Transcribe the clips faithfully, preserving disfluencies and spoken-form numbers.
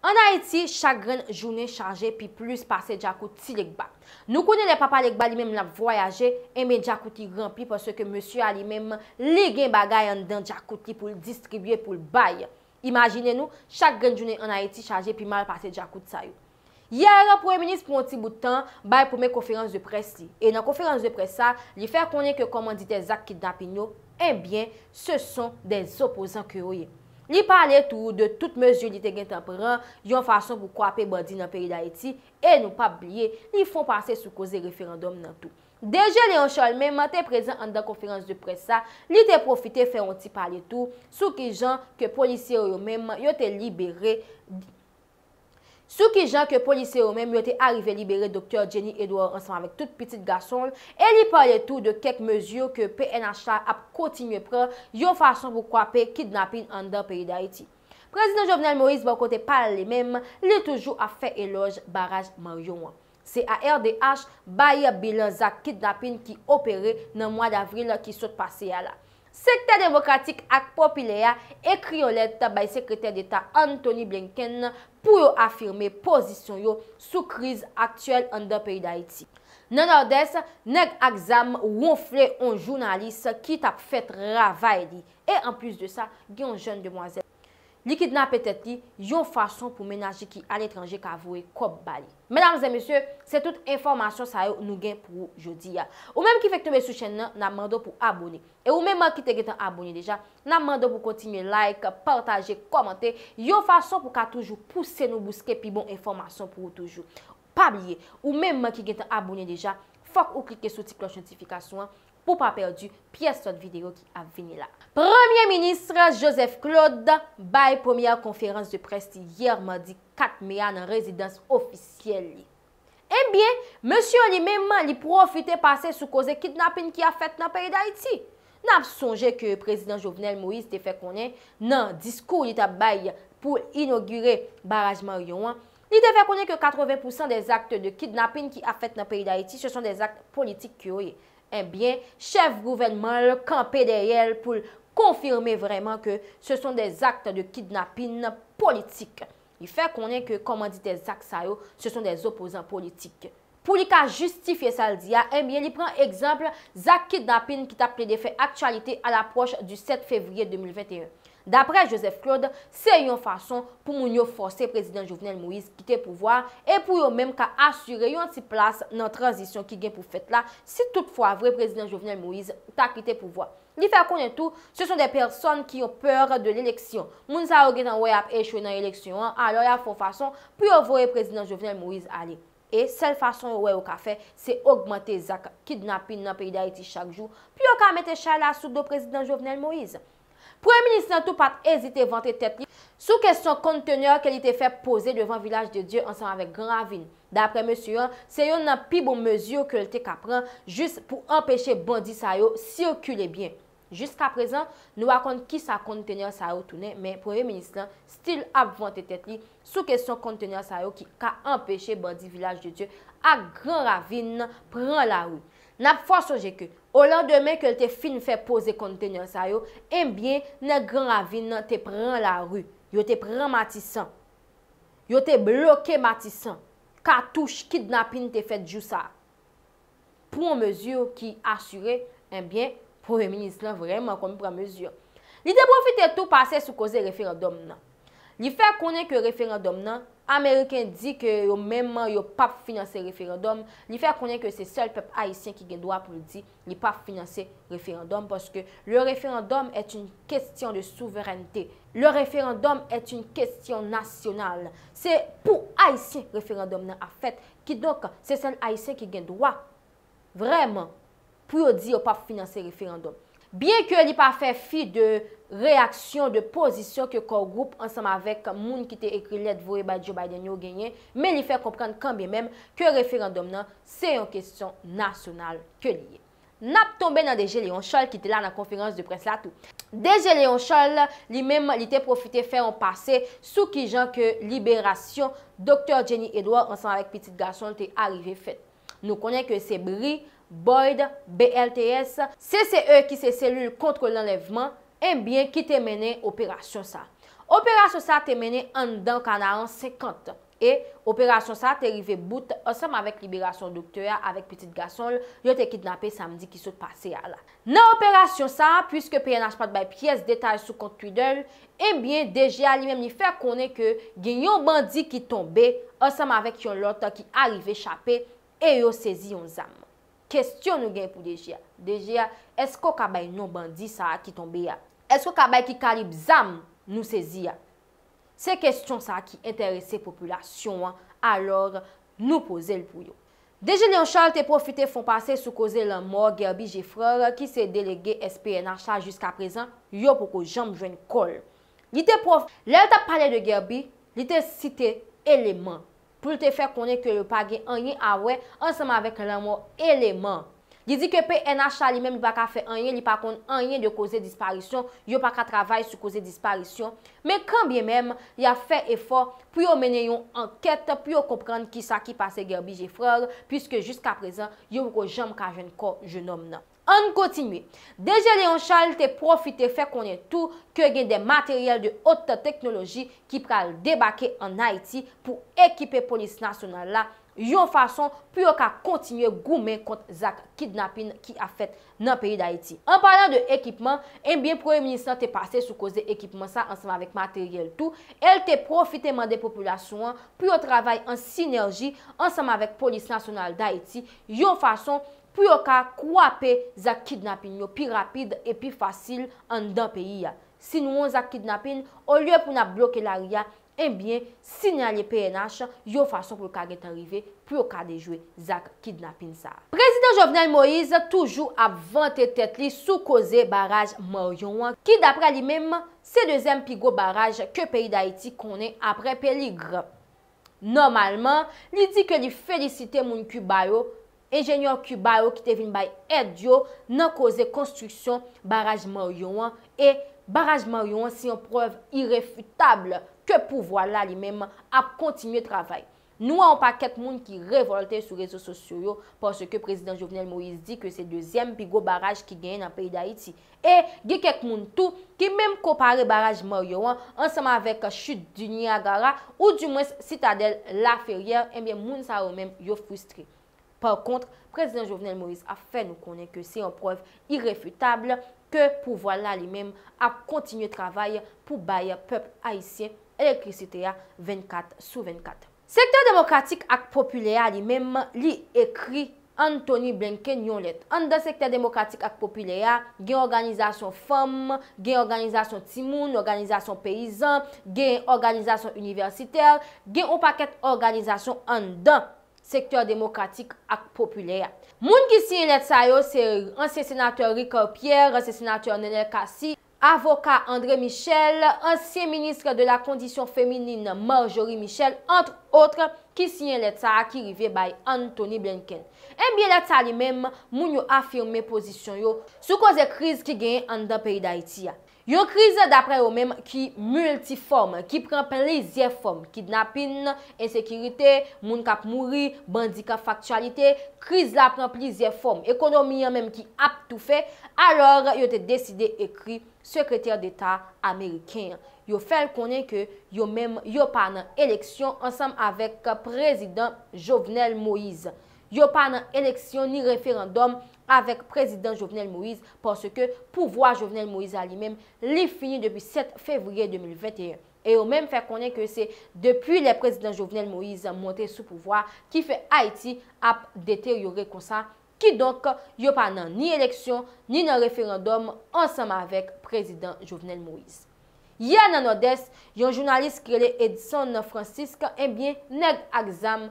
Ann Ayiti, chak grenn jounen chaje pi plis pase djakout Ti Legba. Nou konnen lè Papa Legba li menm l ap vwayaje, enben djakout li ranpli paske mesye a li menm, li gen bagay anndan djakout li pou l distribye, pou l bay. Imajine nou, chak grenn jounen ann Ayiti chaje pi mal pase djakout sa yo. Yè, Premye Minis pran yon ti bout tan bay premye konferans de près li. E nan konferans de près sa, li fè konnen ke kòmanditè zak kidnapin yo, ebyen, ce sont des opposants que yo ye. Li pale tou de tout mezi li te gentan pran yon fason pou kwape bandi nan peyi Dayiti, e nou p ap bliye, li fon pase sou koze referandòm nan tou. D G Léon Charles menm te prezan anndan konferans de près sa, li te pwofite fè yon ti pale tou sou kijan ke polisye yo menm yo te libere sou kijan ke polisye yo menm yo te arive libere Doktè Jenny Edouard ansanm avèk tout pitit gason l, e li pale tou de kèk mezi ke P N H la ap kontinye pran yon fason pou kwape kidnapin anndan peyi Dayiti. Prezidan Jovenel Moïse bò kote pa l li menm, li toujou ap fè elòj baraj Marion an. C A R D H bay bilan zak kidnapin ki opere nan mwa davril ki sot pase a la. Sektè demokratik ak popilè a ekri yon lèt bay sekretè deta Antony Blinken pou yo afime pozisyon yo sou kriz aktyèl anndan peyi Dayiti. Nan Nòdès, nèg ak zam wonfle yon jounalis ki t ap fè travay li. E anplis de sa, gen yon jèn demwazèl. Li kidnape tèt li yon fason pou mennaj li ki aletranje ka voye kòb ba li. Medam e mesye, se tout enfòmasyon sa yo nou gen pou ou jodi a. Ou menm ki fèk tonbe sou chèn nan, n ap mande w pou abone. E ou menm ki te gentan abone deja, n ap mande w pou kontinye like, pataje, kòmante, yon fason pou ka toujou pouse nou bouske pi bon enfòmasyon pou ou toujou. Pa bliye, ou menm ki gentan abone deja, fòk ou klike sou ti klòch notifikasyon an pou w pa pèdi pyès lòt videyo ki ap vini la. Premye Minis Joseph Claude bay premyè konferans de près li yè madi kat me a nan rezidans ofisyèl li. Ebyen, mesye li menm, li pwofite pase sou koze kidnapin ki ap fèt nan peyi Dayiti. N ap sonje ke Prezidan Jovenel Moïse te fè konnen nan diskou li t ap bay pou inogire baraj Marion an, li te fè konnen ke katreven pousan des actes de kidnapping ki ap fèt nan peyi Dayiti, ce sont des actes politiques ke yo ye. Ebyen, chèf gouvènman l kanpe dèyè l pou l konfime vrèman ke ce sont des actes de kidnapping politique. Li fè konnen ke kòmanditè zak sa yo, ce sont des opposants politiques. Pou li ka jistifye sa l di a, ebyen, li pran egzanp zak kidnapin ki t ap plede fè aktyalite à l'approche du sept février deux mille vingt et un. Daprè Joseph Claude, se yon fason pou moun yo fòse Prezidan Jovenel Moïse kite pouvwa a e pou yo menm ka asire yon ti plas nan tranzisyon ki gen pou fèt la, si toutfwa vre Prezidan Jovenel Moïse ta kite pouvwa a. Li fè konnen tou, ce sont des personnes qui ont peur de l'élection. Moun sa yo gentan wè y ap echwe nan eleksyon an, alò y ap fè yon fason pou yo voye Prezidan Jovenel Moïse ale. E sèl fason yo wè yo ka fè, se ogmante zak kidnapin nan peyi Dayiti chak jou, pou yo ka mete chay la sou do Prezidan Jovenel Moïse. Premye Minis lan tou pa t ezite vante tèt li sou kesyon kontenè ke li te fè poze devan Vilaj de Dye ansanm avèk Gran Ravin. Daprè mesye an, se youn nan pi bon mezi ke l te ka pran jis pou anpeche bandi sa yo sikile byen. Jiskaprezan, nou pa konn kisa kontenè sa yo tounen, men Premye Minis lan still ap vante tèt li sou kesyon kontenè sa yo ki ka anpeche bandi Vilaj de Dye ak Gran Ravin pran lari. N ap fè w sonje ke, olandemen ke l te fin fè poze kontenè sa yo, ebyen, nèg Gran Ravin nan te pran lari. Yo te pran Matisan. Yo te bloke Matisan. Katouch kidnapin te fèt jou sa a. Pou yon mezi ki asire, ebyen, Premye Minis lan vrèman konn pran mezi. Li te pwofite tou pase sou koze referandòm nan. Li fè konnen ke referandòm nan, Ameriken di ke yo menm yo p ap finanse referandòm. Li fè konnen ke se sèl pèp ayisyen ki gen dwa pou l di li p ap finanse referandòm, paske le référendum est une question de souveraineté. Le référendum est une question nationale. Se pou Ayisyen referandòm nan ap fèt. Kidonk, se sèl Ayisyen ki gen dwa vrèman pou yo di yo p ap finanse referandòm. Byenke li pa fè fi de reyaksyon, de pozisyon ke Core Group ansanm avèk moun ki te ekri lèt voye bay Joe Biden yo genyen, men li fè konprann kanmenm ke referandòm nan se yon kesyon nasyonal ke li ye. N ap tonbe nan D G Léon Charles ki te la nan konferans de près la tou. D G Léon Charles, li menm, li te pwofite fè yon pase sou kijan ke liberasyon Doktè Jenny Edouard ansanm avèk pitit gason l te arive fèt. Nou konnen ke se bri, Boyd, B L T S, se se e ki se selil kontwòl anlèvman, ebyen, ki te mennen operasyon sa. Operasyon sa a te mennen anndan Kanaran senkant. E operasyon sa a te rive bout ansanm avèk liberasyon doktè a avèk pitit gason l yo te kidnape samdi ki sot pase a la. Nan operasyon sa a, piske P N H pa t bay pyès detay sou kont Twitter l, ebyen, D G a li menm li fè konnen ke gen yon bandi ki tonbe ansanm avèk yon lòt ki arive chape e yo sezi yon zam. Kesyon nou gen pou D G a. D G a, èske w ka bay non bandi sa a ki tonbe a? Èske w ka bay ki kalib zam nou sezi a? Se kesyon sa a ki enterese popilasyon an, alò nou poze l pou yo. D G Léon Charles te pwofite fon pase sou koze lanmò Guerby Geffrard ki se delege S P N H la jiskaprezan yo poko janm jwenn kò l. Li te pwof, lè l t ap pale de Guerby, li te site eleman pou l te fè konnen ke yo pa gen anyen a wè ansanm avèk lanmò eleman. Li di ke P N H la li menm li pa ka fè anyen, li pa konn anyen de koze disparisyon, yo pa ka travay sou koze disparisyon. Men kanbyenmenm, y ap fè efò pou yo mennen yon ankèt pou yo konprann kisa ki pase Guerby Geffrard, piske jiskaprezan, yo poko janm ka jwenn kò jenòm nan. Ann kontinye. D G Léon Charles te pwofite fè konnen tou ke gen de materyèl de haute technologie ki pral debake ann Ayiti pou ekipe polis nasyonal la, yon fason pou yo ka kontinye goumen kont zak kidnapin ki ap fèt nan peyi Dayiti. An palan de ekipman, ebyen, Premye Minis lan te pase sou koze ekipman sa ansanm avèk materyèl tou, e l te pwofite mande popilasyon an pou yo travay an sinèji ansanm avèk Polis Nasyonal Dayiti, yon fason pou yo ka kwape zak kidnapin yo pi rapid e pi fasil anndan peyi a. Si nou wè yon zak kidnapin, olye pou n ap bloke lari a, ebyen, siyale P N H yon fason pou l ka gentan rive, pou yo ka dejwe zak kidnapin sa a. Prezidan Jovenel Moïse toujou ap vante tèt li sou koze baraj Maryon an, ki daprè li menm, se dezyèm pi gwo baraj ke peyi Dayiti konnen aprè Peligre. Nòmalman, li di ke li felisite moun Kiba yo, enjenyè Kiba yo ki te vin bay èd yo nan koze konstriksyon baraj Maryon an, e baraj Maryon an se yon prèv irefitab ke pouvwa la li menm ap kontinye travay. Nou wè yon pakèt moun ki revòlte sou rezo sosyo yo, paske Prezidan Jovenel Moïse di ke se dezyèm pi gwo baraj ki genyen nan peyi Dayiti. E gen kèk moun tou ki menm konpare baraj Maryon an ansanm avèk Chute du Niagara, oudimwens Sitadèl Laferrière, ebyen, moun sa yo menm, yo fristre. Pa kont, Prezidan Jovenel Moïse ap fè nou konnen ke se yon prèv irefitab ke pouvwa la li menm ap kontinye travay pou bay pèp ayisyen elektrisite a vennkat sou vennkat. Sektè demokratik ak popilè a li menm, li ekri Antony Blinken yon lèt. Anndan sektè demokratik ak popilè a, gen òganizasyon fanm, gen òganizasyon timoun, òganizasyon peyizan, gen òganizasyon inivèsitè, gen yon pakèt òganizasyon anndan sektè demokratik ak popilè a. Moun ki siyen lèt sa yo se ansyen senatè Ricard Pierre, ansyen senatè Nenel Cassy, avoka André Michel, ansyen minis de la kondisyon feminin Marjorie Michel, entre autres, ki siyen lèt sa a ki rive bay Antony Blinken. Ebyen, lèt sa li menm, moun yo afime pozisyon yo sou koze kriz ki genyen anndan peyi Dayiti a. Yon kriz, daprè yo menm, ki miltifòm, ki pran plizyè fòm, kidnapin, ensekirite, moun k ap mouri, bandi k ap fè aktyalite, kriz la pran plizyè fòm, ekonomi an menm ki ap toufe, alò yo te deside ekri Sekretè Deta ameriken an. Yo fè l konnen ke yo menm, yo pa nan eleksyon ansanm avèk Prezidan Jovenel Moïse. Yo pa nan eleksyon ni referandòm avèk Prezidan Jovenel Moïse, paske pouvwa Jovenel Moïse la li menm, li fini depi sèt fevriye de mil venteyen. E yo menm fè konnen ke se depi lè Prezidan Jovenel Moïse monte sou pouvwa ki fè Ayiti ap deteryore konsa. Kidonk, yo pa nan ni eleksyon, ni nan referandòm ansanm avèk Prezidan Jovenel Moïse. Yè nan Nòdès, yon jounalis ki rele Edson Francisque, ebyen, nèg ak zam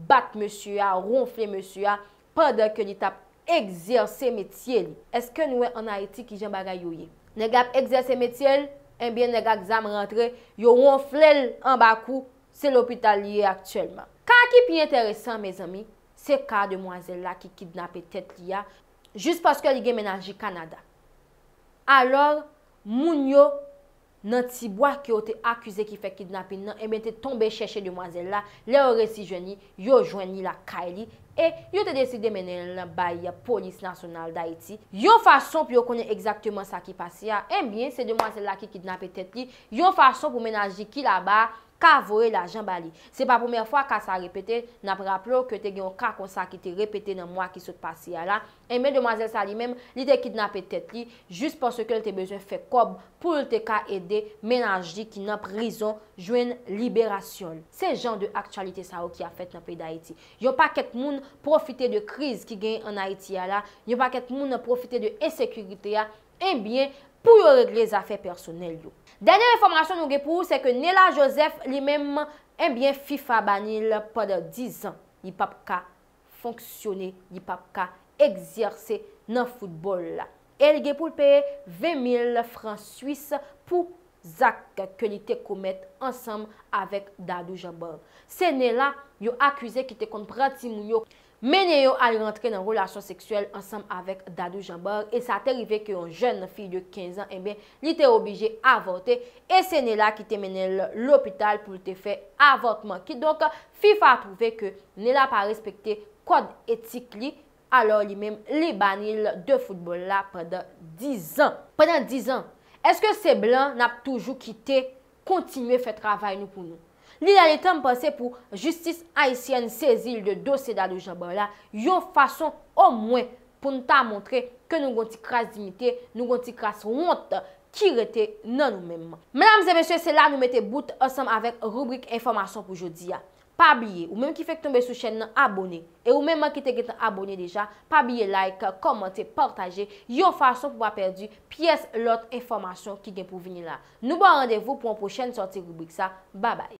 bat mesye a, wonfle mesye a, pandan ke li t ap egzèse metye li. Èske nou wè ann Ayiti kijan bagay yo ye? Nèg la ap egzèse metye l, ebyen, nèg ak zam rantre, yo wonfle l anba kou, se lopital li ye aktyèlman. Ka ki pi enteresan, mezanmi, se ka demwazèl la ki kidnape tèt li a, jis paske li gen mennaj li Kanada. Alò, moun yo nan ti bwa ke yo te akize ki fè kidnapin nan, ebyen te tonbe chèche demwazèl la. Lè yo resi jwenn li, yo jwenn li lakay li e yo te deside mennen l bay Polis Nasyonal Dayiti yon fason pou yo konnen egzakteman sa ki pase a. Ebyen, se demwazèl la ki kidnape tèt li, yon fason pou mennaj li ki laba a ka voye lajan ba li. Se pa premyè fwa ka sa repete, n ap raple w ke te gen yon ka konsa ki te repete nan mwa ki sot pase a la. Ebyen, demwazèl sa li menm, li te kidnape tèt li jis paske l te bezwen fè kòb pou l te ka ede mennaj li ki nan prizon jwenn liberasyon l. Se jan de aktyalite sa yo ki ap fèt nan peyi Dayiti. Yon pakèt moun pwofite de kriz ki genyen ann Ayiti a la, yon pakèt moun pwofite de ensekirite a, ebyen, pou yo regle zafè pèsonèl yo. Dènye enfòmasyon nou gen pou ou, se ke Nela Joseph li menm, ebyen, fifa bani l pandan diz an. Li p ap ka fonksyone, li p ap ka egzèse nan foutbòl la. E l gen pou l peye ven mil fran swis pou zak ke li te komèt ansanm avèk Dadou Jean Bart. Se Nela yo akize ki te konn pran timoun yo, mennen yo al rantre nan relasyon seksyèl ansanm avèk Dadou Jean Bart, e sa te rive ke yon jèn fi de kenz an, ebyen, li te oblije avòte, e se Nela ki te mennen l lopital pou l te fè avòtman. Kidonk, fifa twouve ke Nela pa respekte kòd etik li, alò li menm, li bani l de foutbòl la pandan diz an. Pandan diz an, èske se blan n ap toujou kite kontinye fè travay nou pou nou? Li lè li tan, m panse, pou jistis ayisyèn sezi l de dosye Dadou Jean Bart la, yon fason omwen pou n ta montre ke nou gon ti kras diyite, nou gon ti kras wont ki rete nan nou menm. Medam e mesye, se la nou mete bout ansanm avèk ribrik enfòmasyon pou jodi a. Pa bliye, ou menm ki fenk tonbe sou chèn nan, abòne. E ou menm ki te gentan abòne deja, pa bliye like, kòmante, pataje, yon fason pou w pa pèdi pyès lòt enfòmasyon ki gen pou vini la. Nou ba w randevou pou yon pwochèn sòti ribrik sa. Babay.